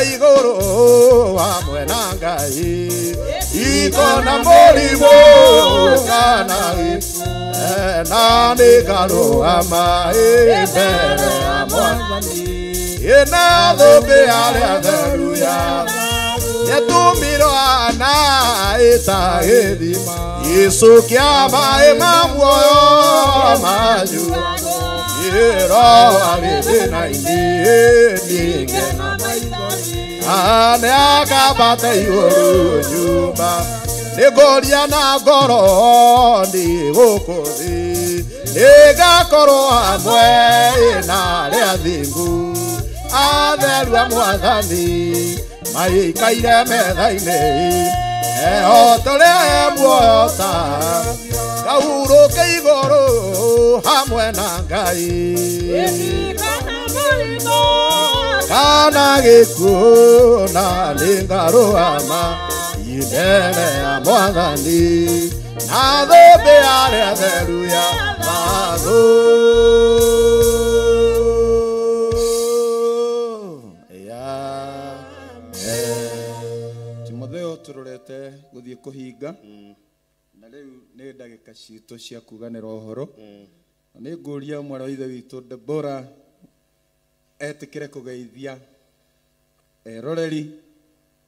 Igũrũ hamwe na Ngai ikona mũrimũ kana na nĩngarũgama mbere ya Mwathani ĩna thũmbĩ arĩa theru ya yatũmirwo na ĩta gĩthima Yesu kĩa maĩ ma muoyo manyuagwo Roho arĩ na inyuĩ ningĩ nĩ akambata igũrũ nyũmba nĩngũria na ngoro ndĩ gũkũ thĩ nĩngakorwo hamwe na arĩa athingu atheru a Mwathani maikaire metha-inĩ eho tũrĩ muoyo ta ngahurũke igũrũ hamwe na Ngai kana gĩkuũ na nĩngarũgama mbere ya Mwathani na thũmbĩ arĩa theru ya thayũ. Timotheo tũrorete gũthiĩ kũhinga na rĩu nĩ ndagĩka citũ cia kuganĩra ũhoro. Na nĩ ngũria mwarĩ wa ithe witũ Debora etĩkĩre kũgeithia eroreri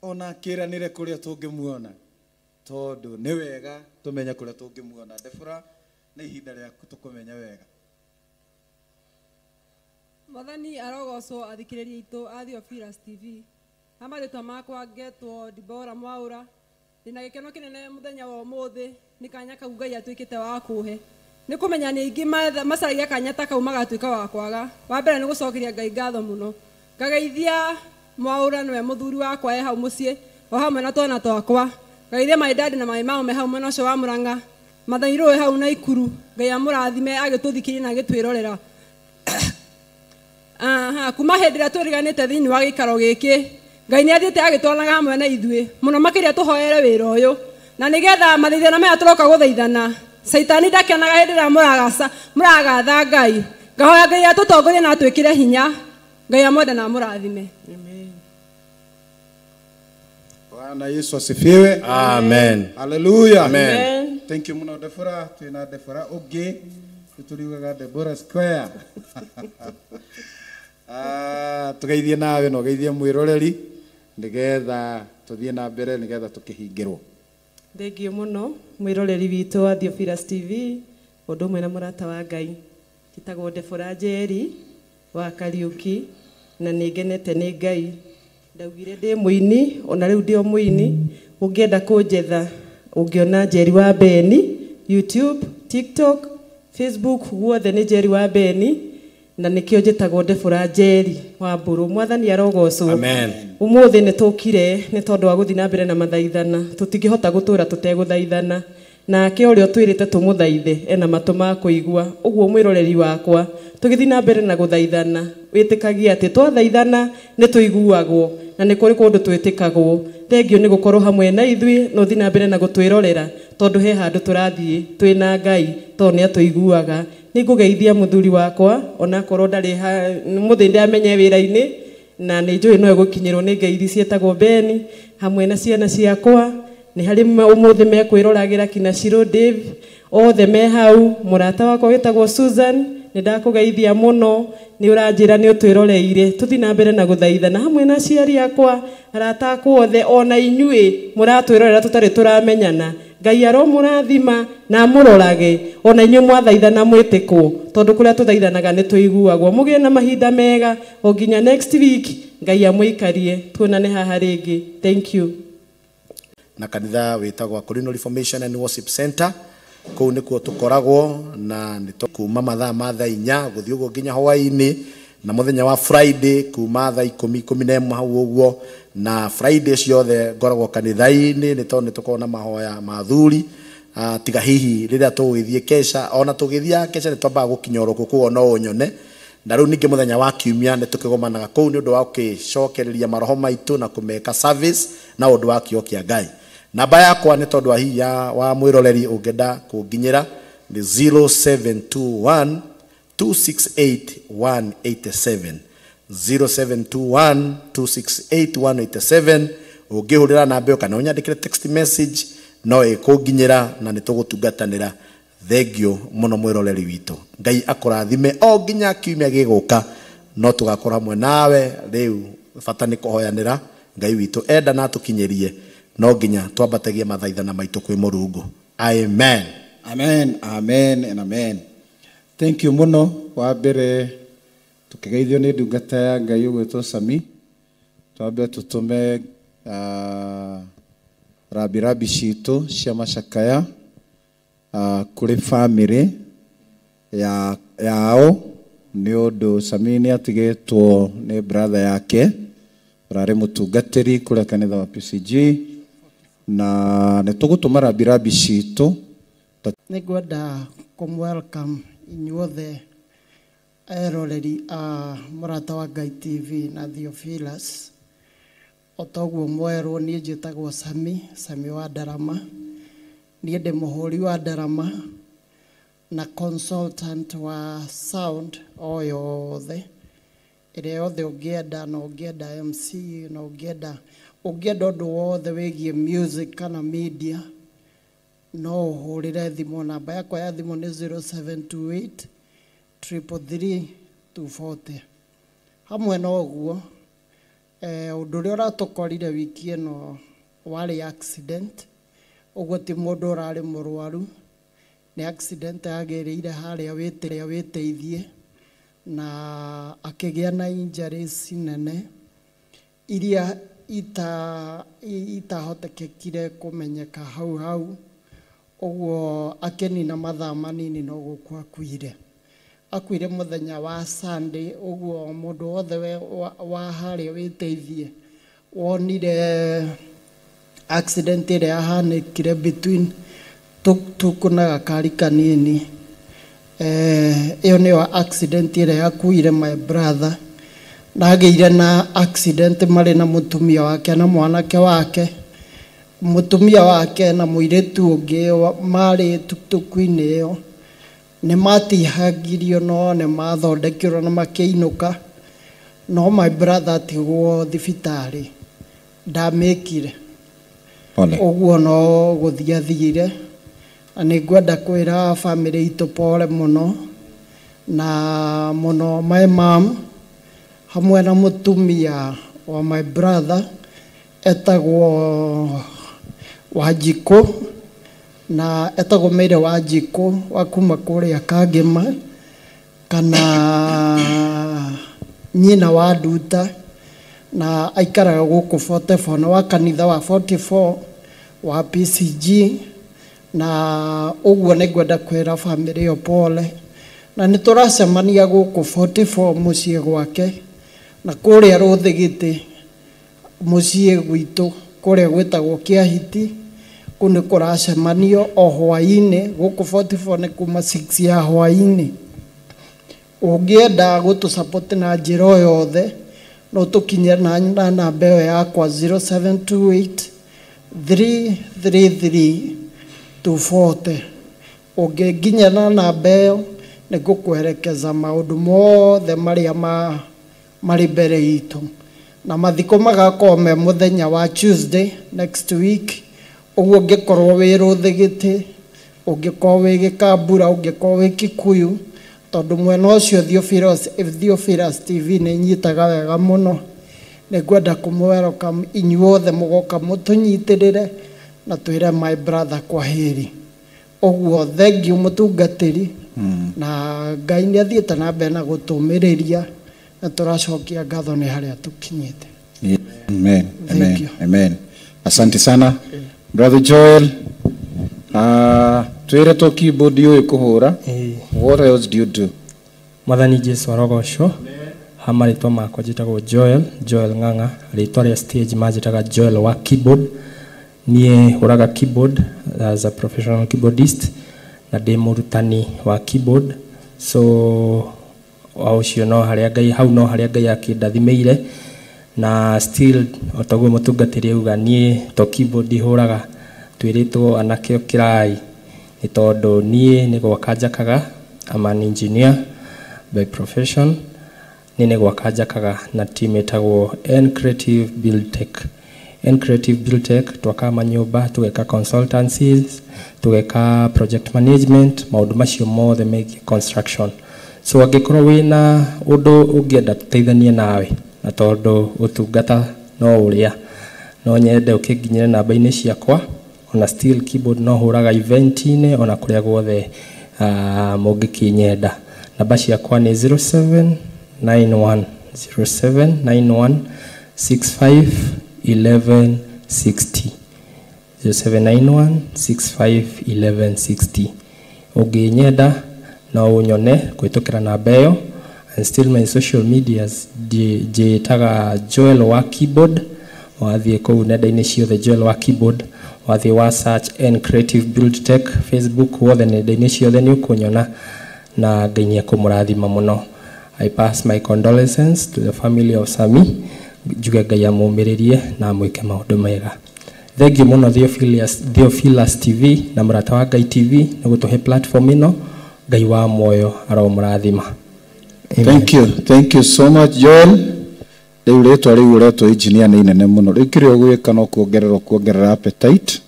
ona akĩranĩre kũrĩa tũngĩmuona tondũ nĩ wega tũmenye kũrĩa tũngĩmuona. Debora, nĩ ihinda rĩaku tũkũmenye wega. Mwathani arogocwo athikĩrĩria aitũ a Theophilus TV. Ha marĩtwa makwa ngetwo Dibora Mwaura. Ndĩna gĩkeno kĩnene mũthenya wa ũmũthĩ nĩ kanya kau Ngai atuĩkĩte wa kũhe. Nĩ kũmenya nĩ aingĩ macaragia kanya ta kau magatuĩka wa kwaga. Wa mbere nĩ gũcokeria Ngai ngatho mũno. Ngageithia Mwaura nĩwe mũthuri wakwa e hau mũciĩ o hamwe na twana twakwa. Ngageithia my dad na my mom me hau mwena ũcio wa Murang'a. Mathani Rũĩ hau Naikuru. Ngai amũrathime agĩtũthikĩrĩria na agĩtwĩrorera. Aha, kuma hĩndĩ ĩrĩa twĩriganĩte thĩinĩ wa gĩikaro gĩkĩ Ngai nĩ athiĩte agĩtwaranaga hamwe na ithuĩ mũno makĩria tũhoere wĩra ũyũ na nĩgetha mathaithana maya tũroka gũthaithana Caitani ndakenaga hĩndĩ ĩrĩa mũragatha Ngai. Ngahoya Ngai atũtongorie na atwĩkĩre hinya. Ngai amwende na amũrathime. Bwana Yesu asifiwe. Amen. Hallelujah. Amen. Thank you muno Debora. Twina Debora ũngĩ tũriugaga Debora Square. Tũgeithie nawe na ũgeithie mwĩroreri nĩgetha tũthiĩ na mbere nĩgetha tũkĩhingĩrwo. Thengio mũno mwĩroreri witũ wa Theophilus TV ũndũ ũmwe na mũrata wa Ngai. Njĩtagwo Debora Njeri wa Kariuki na nĩ ngenete nĩ Ngai. Ndaugire ndĩ mũini ona rĩu ndĩ o mũini. Ũngĩenda kũnjetha ũngĩona Njeri wa Beni YouTube, TikTok, Facebook guothe nĩ Njeri wa Beni na nĩkĩo njĩtagwo Debora Njeri wa Mbũrũ. Mwathani arogocwo. Amen. Ũmũthĩ nĩ tũkire nĩ tondũ wa gũthiĩ na mbere na mathaithana. Tũtingĩhota gũtũra tũtegũthaithana. Nake ũrĩa ũtwĩrĩte tũmũthaithe ena matũ ma kũigua. Ũguo mwĩroreri wakwa tũgĩthiĩ na mbere na gũthaithana wĩtĩkagie atĩ twathaithana nĩ tũiguagwo na nĩ kũrĩ kũndũ twĩtĩkagwo. Thengio nĩ gũkorwo hamwe na ithuĩ na ũthiĩ na mbere na gũtwĩrorera tondũ he handũ tũrathiĩ twĩna Ngai tondũ nĩ atũiguaga. Nĩ ngũgeithia mũthuri wakwa onakorwo ndarĩ mũthĩ ndamenye wĩra-inĩ na nĩ njũĩ no egũkinyĩrwo nĩ ngeithi ciĩtagwo Beni hamwe na ciana ciakwa. Nĩ harĩ ũmũthĩ mekwĩroragĩra kina Shiro Dave othe me hau. Mũrata wakwa wĩtagwo Susan nĩ ndakũgeithia mũno nĩ ũranjĩra nĩ ũtwĩroreire. Tũthiĩ na mbere na gũthaithana hamwe na aciari akwa arata akwa othe ona inyuĩ mũratwĩrorera tũtarĩ tũramenyana. Ngai aromũrathima na amũrorage ona inyuĩ mwathaithana mwĩtĩkwo tondũ kũrĩa tũthaithanaga nĩ tũiguagwo. Mũgĩe na mahinda mega o nginya next week. Ngai amũikarie tuonane haha rĩngĩ. Thank you. Na kanitha wĩtagwo Akorino Reformation and Worship Center kũu nĩkuo tũkoragwo na nĩ kuma mathaa ma thaa 4 gũthiĩ ũguo nginya hwaĩ-inĩ na mũthenya wa Friday kuma thaa 10:11 hau ũguo na Friday ciothe ngoragwo kanitha-inĩ nĩ tondũ nĩ tũkoragwo na mahoya ma athuri. Tiga hihi rĩrĩa tũgũgĩthiĩ kesha ona tũgĩthiaga kesha nĩ twambaga gũkinya oro kũu no ũnyone. Na rĩu ningĩ mũthenya wa kiumia nĩ tũkĩgomanaga kũu nĩ ũndũ wa gũkĩcokereria maroho maitũ na kũmeka service na ũndũ wa kĩo kĩa Ngai. Namba yakwa nĩ tondũ wa hihi wa mwĩroreri ũngĩenda kũnginyĩra nĩ 0721 268 187 0721 268 187. Ũngĩhũrĩra namba ĩyo kana ũnyandĩkĩre text message no ĩkũnginyĩra na nĩ tũgũtungatanĩra. Thengio mũno mwĩroreri witũ, Ngai akũrathime o nginya kiumia gĩgũka, no tũgakorwo hamwe nawe. Rĩu bata nĩ kũhoyanĩra Ngai witũ enda na atũkinyĩrie, no nginya twambatagie mathaithana maitũ kwĩ Mũrungu. Amen. Amen, amen and amen. Thank you muno. Wa mbere tukigeithio nĩ ndungata ya Ngai ũgwĩtwo Sami, twambe tũtũme rabirabi citũ cia macakaya kũrĩ family ya yao nĩ ũndũ Sami nĩ atigĩtwo nĩ brother yake ũrarĩ mũtungatĩri kũrĩa kanitha wa PCG, na nĩ tũgũtũma rabirabi citũ. Nĩ ngwenda kũmwelcome inyuothe eroreri a Mũrata wa Ngai TV na Theophilus. O toguo mwerwo, niĩ njĩtagwo Sami, Sami wa Ndarama. Niĩ ndĩ mũhũri wa ndarama na consultant wa sound o yothe ĩrĩa yothe ũngĩenda, na ũngĩenda MC, na ũngĩenda ũndũ wothe wĩgiĩ music kana media, no ũhũrĩre thimũ. Namba yakwa ya thimũ nĩ 0728 333 240. Hamwe na ũguo, ũndũ ũrĩa ũratũkorire wiki ĩno warĩ accident. Ũguo ti mũndũ ũrarĩ mũrwaru, nĩ accident yagĩrĩire harĩa wĩteithie, na akĩgĩa na injuries nene iria itahotekekire kũmenyeka hau hau. Ũguo akĩnina mathaa manini no gũkua akuire. Akuire mũthenya wa Sunday. Ũguo mũndũ wothe wa harĩa wĩteithie wonire accident ĩrĩa yahanĩkire between tuk-tuk na gakari kanini, ĩyo nĩyo accident ĩrĩa yakuire my brother. Na agĩire na accident marĩ na mũtumia wake na mwanake wake. Mũtumia wake na mũirĩtu ũngĩ marĩ tuk-tuk-inĩ ĩyo nĩ matihangirio, no nĩ mathondekirwo na makĩinũka, no my brother atigwo thibitarĩ, ndamĩkire. Pole. Ũguo no gũthiĩ athire. Na nĩ ngwenda kwĩra family itũ pole mũno, na mũno my mom hamwe na mũtumia wa my brother etagwo Wanjikũ, na etagwo Mary Wanjikũ wa kuma kũrĩa Kangema, kana nyina wa Nduta, na aikaraga gũkũ 44, na wa kanitha wa 44 wa PCG. Na ũguo nĩ ngwenda kwĩra family ĩyo pole, na nĩ tũracemania gũkũ 44 mũciĩ gwake, na kũrĩa Rũthigiti mũciĩ gwitũ kũrĩa gwĩtagwo Kĩahiti, kũu nĩ kũracemanio o hwaĩ-inĩ. Gũkũ 44 nĩ kuma 6 ya hwaĩ-inĩ. Ũngĩenda gũtũ na njĩra o yothe, no tũkinye na namba ĩyo yakwa 0728 333 240. Ũngĩnginya na namba ĩyo, nĩ ngũkwerekeza maũndũ mothe marĩa marĩ mbere itũ. Na mathiko magakorwo me mũthenya wa Tuesday next week. Ũguo ũngĩkorwo wĩ Rũthigiti, ũngĩkorwo wĩ Gĩkambura, ũngĩkorwo wĩ Kikuyu, tondũ mwena ũcio Theophilus TV nĩ inyitaga wega mũno, nĩ ngwenda kũmwelcome inyuothe mũgoka mũtũnyitĩrĩre na twĩre my brother kwaheri. Ũguo thengiũ mũtungatĩri, na Ngai nĩ athiĩte na mbere na gũtũmĩrĩria, na tũracokia ngatho nĩ harĩa tũkinyĩte. Amen. Thank Amen. you. Amen. Asante sana. Brother Joel, twĩre to keyboard ũyũ kũhũra. What else do you do? Mwathani Jesu arogocwo. Ha marĩtwa makwa njĩtagwo Joel, Joel Ng'ang'a. Rĩtwa rĩa stage manjĩtaga Joel wa keyboard. Niĩ hũraga keyboard as a professional keyboardist, na ndĩ mũrutani wa keyboard. So wa ũcio no harĩa Ngai, hau no harĩa Ngai akĩndathimĩire, na still o taguo mũtungatĩri auga, niĩ to keyboard hũraga, twĩrĩtwo anake ũkĩrai, nĩ tondũ niĩ nĩ gwaka njakaga. I'm an engineer by profession. Nĩ gwaka njakaga na team ĩtagwo N Creative Build Tech. N Creative Build Tech twakaga manyũmba, tũgeka consultancies, tũgeka project management, maũndũ macio mothe megiĩ construction. So angĩkorwo wĩna ũndũ ũngĩenda tũteithanie nawe, na tondũ ũtungata no ũrĩa, no nyende ũkĩnginyĩre namba-inĩ ciakwa. Ona still keyboard no hũraga event-inĩ ona kũrĩa guothe mũngĩkĩnyenda. Namba ciakwa nĩ 0791 0791 65 11 60, 0791 65 11 60. Ũngĩnyenda no ũnyone kũhĩtũkĩra namba ĩyo. And still my social medias njĩtaga Joel wa Keyboard. Wathiĩ kũu nenda-inĩ ciothe Joel wa Keyboard, wathiĩ wa search N Creative Build Tech Facebook, wothe nenda-inĩ ciothe nĩ ũkũnyona, na Ngai nĩ ekũmũrathima mũno. I pass my condolences to the family of Sami, njuge Ngai amũmĩrĩrie na amwĩke maũndũ mega. Thank you mũno Theophilus TV na Mũrata wa Ngai TV nĩ gũtũhe platform ĩno. Ngai wa muoyo aromũrathima. Thank you, thank you so much, Joel. Rĩu rĩtwa rĩu ũretwo engineer nĩ inene mũno. Rĩu kĩrĩa ũgwĩka no kuongerera kuongerera appetite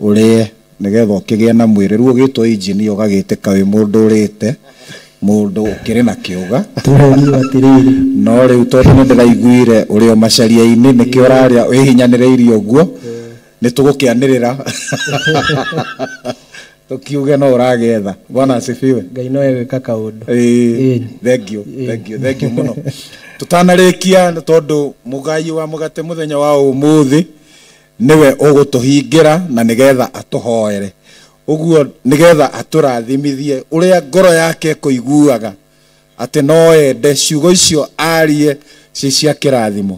ũrĩe nĩgetha ũkĩgĩe na mwĩrĩ. Rĩu ũgĩtwo engineer ũgagĩtĩka wĩ mũndũ ũrĩte, mũndũ ũkĩrĩ na kĩũga. Tũrerirwo atĩrĩrĩ. No rĩu tondũ nĩ ndĩraiguire ũrĩ o macaria-inĩ nĩkĩo ũrarĩa wĩhinyanĩrĩirie ũguo, nĩ tũgũkĩanĩrĩra tũkiuge no ũragetha. Bwana asifiwe. Ngai no egwĩka kaũndũ. Ĩĩ, thank you, thank you, thank you mũno. Tũtanarĩkia, nĩ tondũ mũgai wa mũgate mũthenya wa ũmũthĩ nĩwe ũgũtũhingĩra na nĩgetha atũhoere, ũguo nĩgetha atũrathimithie ũrĩa ngoro yake ĩkũiguaga atĩ no ende ciugo icio arie ci cia kĩrathimo.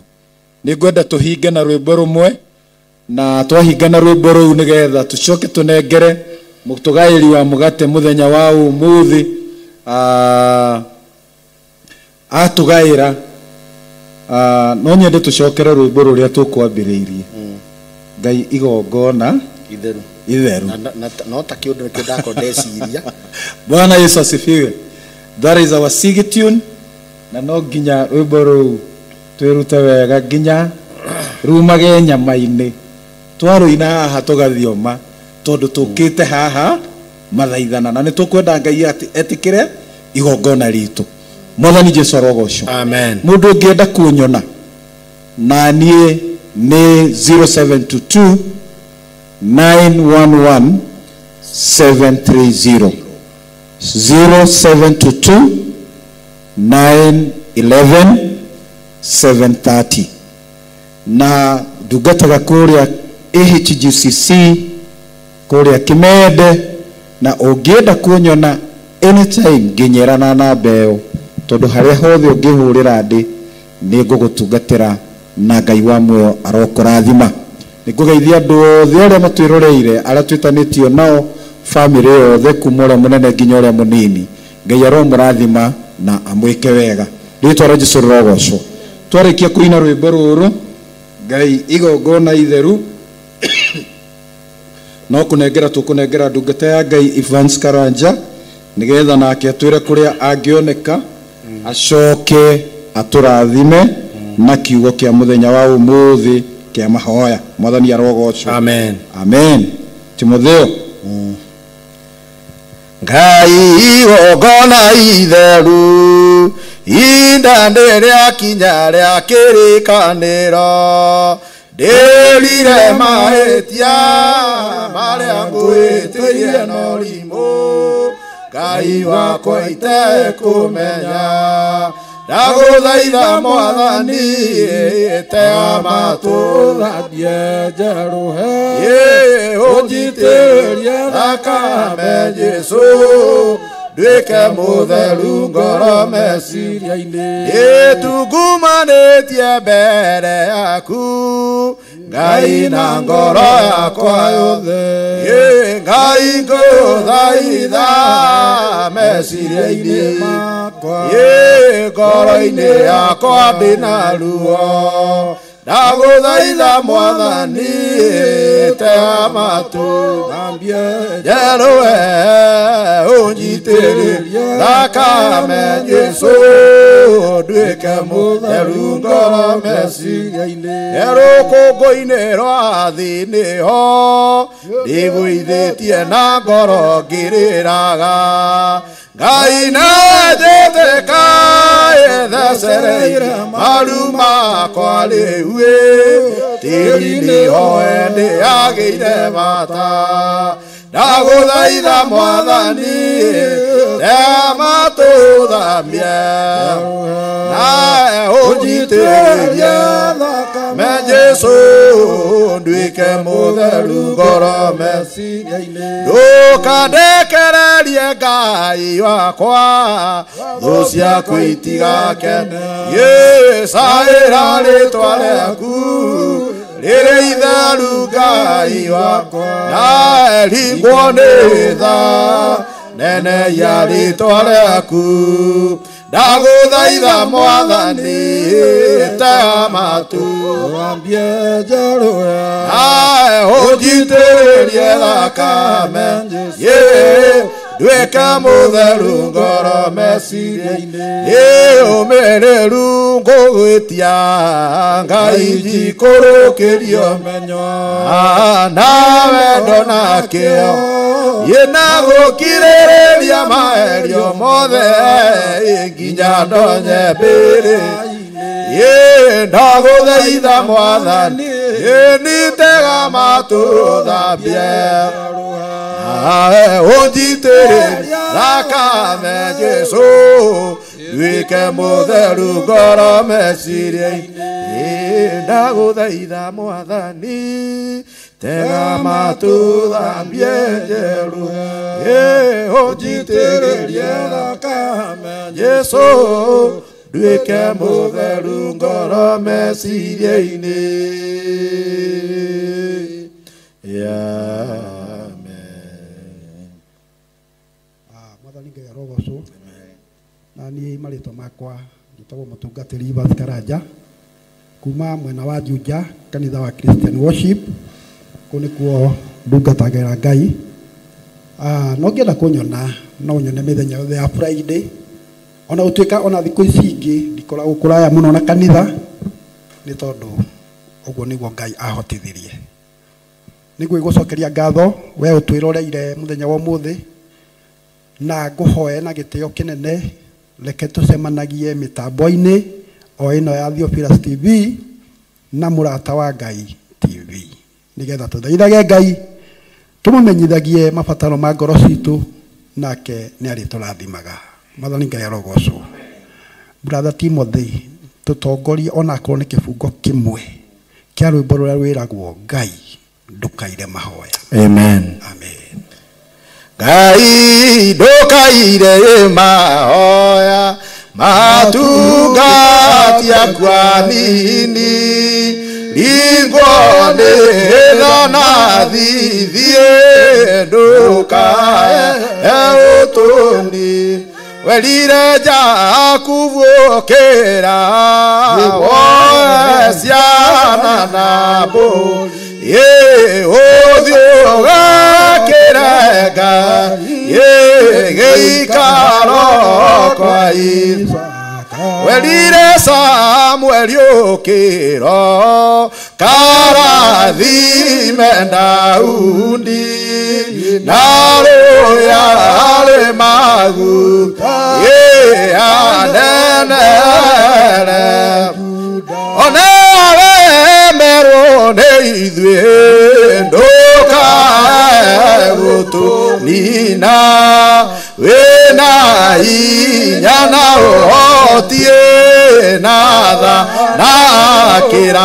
Nĩ ngwenda tũhinge na rwĩmbo rũmwe, na twahinga na rwĩmbo rũu nĩgetha tũcoke tũnengere mũtũgaĩri wa mũgate mũthenya wa ũmũthĩ atũgaĩra. No nyende tũcokere rwĩmbo rũrĩa tũkwambĩrĩirie, Ngai igongona itheru. Itheru. No ta kĩũndũ nĩkĩo ndakorwo ndeciria. Bwana Yesu asifiwe. That is our sing tune, na no nginya rwĩmbo rũu twĩrute wega nginya rumage nyama-inĩ. Twarũina haha tũgathioma tondũ tũkĩte haha mathaithana, na nĩ tũkwenda Ngai etĩkĩre igongona ritũ. Mwathani Jesu arogocwo. Amen. Mũndũ ũngĩenda kunyona na niĩ nĩ 0722 911 730, 0722 911 730, na ndungataga kũrĩa AHGCC kũrĩa Kimende, na ũngĩenda kunyona anytime nginyĩra na namba ĩyo, tondũ harĩa hothe ũngĩhũrĩra ndĩ nĩ ngũgũtungatĩra, na Ngai wa muoyo arokũrathima. Nĩ ngũgeithia andũ othe arĩa matwĩroreire, arĩa twĩtanĩtio nao, bamĩrĩ yothe kuma ũrĩa mũnene nginya ũrĩa mũnini. Ngai aromũrathima na amwĩke wega. Rĩtwa rĩa Jesũ rĩrogocwo. Twarĩkia kũina rwĩmbo rũrũ Ngai igongona itheru, no kũnengera tũkũnengera ndungata ya Ngai Evans Karanja nĩgetha nake atwĩre kũrĩa angĩoneka, acoke atũrathime na kiugo kĩa mũthenya wa ũmũthĩ kĩa mahoya. Mwathani arogocwo. Amen. Amen. Timotheo. Ngai igongona itheru, ihinda rĩakinya rĩa kĩrĩkanĩro, ndĩrire mahĩtia marĩa ngwĩtĩire no rimũ, Ngai wakwa itekũmenya. Ndagũthaitha Mwathani tega matũ, thambie njerũhe, ũnjitĩrĩrie thakame Jesũ, nduĩke mũtheru ngoro meciria-inĩ. Ĩtungumanĩtie mbere yaku Ngai na ngoro yakwa yothe, Ngai ngũthaitha meciria-inĩ makwa, ngoro-inĩ yakwa ndĩna ruo. Ndagũthaitha mwathani tega matũ njerũe ũnjitĩrĩrie thakame Jesũ nduĩke mũtheru ngoro meciria-inĩ rũkũngũ-inĩ rwa thĩ nĩho ndĩgũithĩtie na ngoro ngĩrĩraga Ngai na njĩtĩka ĩthecereire maru makwa rĩu ĩ tĩri nĩho ndĩagĩire bata ndagũthaitha mwathani tega matũ thamie na ũnjitĩrĩrie thakame Jesũ nduĩke mũtheru ngoro meciria-inĩ ndũkandekererie Ngai wakwa thũ ciaku itigakene caĩra rĩtwa rĩaku rĩrĩ itheru Ngai wakwa na ringwo nĩ tha nene ya rĩtwa rĩaku ndagũthaitha mwathani tega matũ ũnjitĩrĩrie thakame nduĩke mũtheru ngoro meciria-inĩ ũmĩrĩru ngũgwĩtia Ngai njikũrũkĩrio menyo na wendo na kĩo na gũkirĩrĩria magerio mothe nginya ndonye mbĩrĩ ndagũthaitha mwathani nitega matũ thambie ũnjitĩrĩrie thakame Jesũ nduĩke mũtheru ngoro meciria-inĩ ndagũthaitha mwathani tega matũ thambie njerũ ũnjitĩrĩrie thakame Jesũ nduĩke mũtheru ngoro meciria-inĩ. Amen. Mwathani Ngai arogocwo. Na niĩ marĩtwa makwa njĩtagwo mũtungatĩri Evans Karanja kuma mwena wa Juja kanitha wa Christian Worship kũu nĩkuo ndungatagĩra Ngai. No ngĩenda kũnyona no nyone mĩthenya yothe ya Friday ona gũtuĩka ona thikũ ici ingĩ ndikoragwo kũraya mũno na kanitha nĩ tondũ ũguo nĩguo Ngai ahotithirie. Nĩguo igũcokeria ngatho we ũtwĩroreire mũthenya wa ũmũthĩ na ngũhoe na gĩtĩo kĩnene reke tũcemanagie mĩtambo-inĩ o ĩno ya Theophilus TV na Mũrata wa Ngai TV nĩgetha tũthaithage Ngai tũmũmenyithagie mabataro ma ngoro citũ nake nĩ arĩtũrathimaga. Mwathani Ngai arogocwo. Brother Timothy tũtongorie onakorwo nĩ kĩbungo kĩmwe kĩa rwĩmbo rũrĩa rwĩragwo Ngai ndũkaire mahoya. Amen. Amen. Ngai ndũkaire mahoya matungatia kwa nini ringwo nĩ tha na thithiĩ ndũkae ũtũni werire Jakubu ũkĩra woe ciana na mbũri ũthiĩ ũgakĩrenga gĩikaro kwa Isaka werire Samueli ũkĩro karathime Daudi na rũya rĩ maguta anenere one aremerwo nĩ ithuĩ ndũkae gũtũnina wĩna hinya na ũhoti na tha na kĩra.